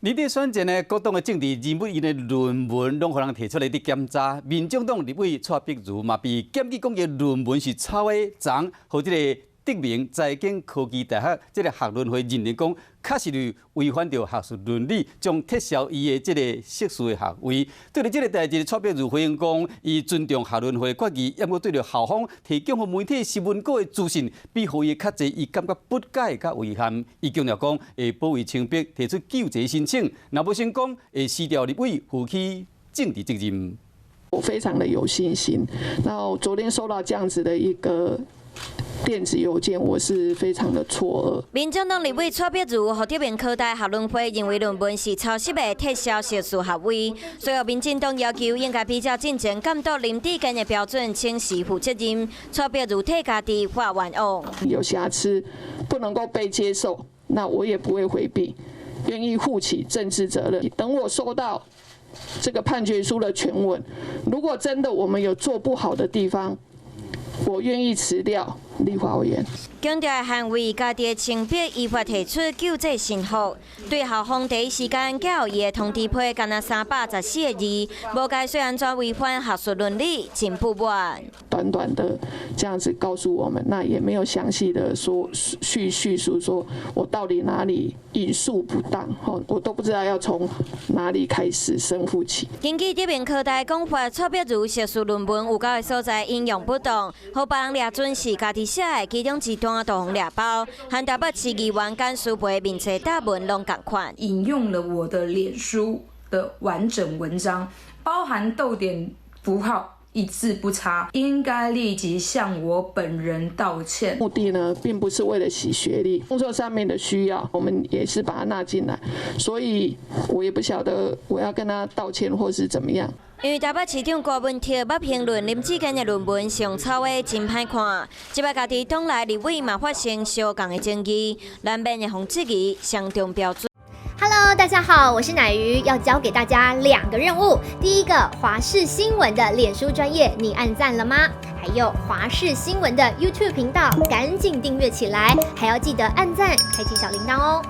年底選戰呢，各黨的政治人物𪜶的論文攏予人提出來佇檢查。民眾黨立委蔡碧如嘛被檢舉講伊論文是抄的，昨予這个德明財經科技大學這个學倫會認定講，確實是違反著學術倫理，將撤銷伊的這个碩士的學位。對著這个代誌，蔡碧如回應講，伊尊重學倫會決議，毋過對著校方提供予媒體新聞稿的資訊，比予伊較濟，伊感覺不解佮遺憾。伊強調講，會保衛清白，提出救濟申請，若無成功，會辭掉立委，負起政治責任。我非常的有信心。那昨天收到這樣子的一個電子郵件，我是非常的錯愕。民進黨立委蔡碧如予德明科大學倫會認為論文是抄襲的，撤銷碩士學位。所以民進黨要求應該比照進前監督林智堅的標準，請辭負責任。蔡碧如替家己發冤枉。有瑕疵，不能夠被接受，那我也不會迴避，願意負起政治責任。等我收到這個判決書的全文，如果真的我們有做不好的地方，我願意辭掉立法委員。強調捍衛家己的清白，依法提出救濟申復。對校方第一時間寄予伊的通知批，干焦314個字，無解釋按怎違反學術倫理，真不滿。短短的這樣子告訴我們，那也沒有詳細的說敘敘述，說我到底哪裡引述不當，我都不知道要從哪裡開始身負起。根據德明科大講法，蔡碧如碩士論文有九个所在引用不當，予別人掠準是家己寫的，其中一段就予掠包，和台北市議員簡舒培面冊貼文攏仝款。引用了我的臉書的完整文章，包含逗點符號。一字不差，應該立即向我本人道歉。目的呢，並不是為了洗學歷，工作上面的需要，我們也是把它納進來，所以我也不曉得我要跟他道歉或是怎麼樣。因為台北市長郭文哲捌評論林智堅的論文上抄的真歹看，這擺家己黨內立委嘛發生相仝的爭議，難免會予質疑雙重標準。 Hello，大家好，我是乃瑜，要交給大家兩個任務。第一個，華視新聞的臉書專頁，你按讚了嗎？還有華視新聞的 YouTube 頻道，趕緊訂閱起來，還要記得按讚，開啟小鈴鐺哦。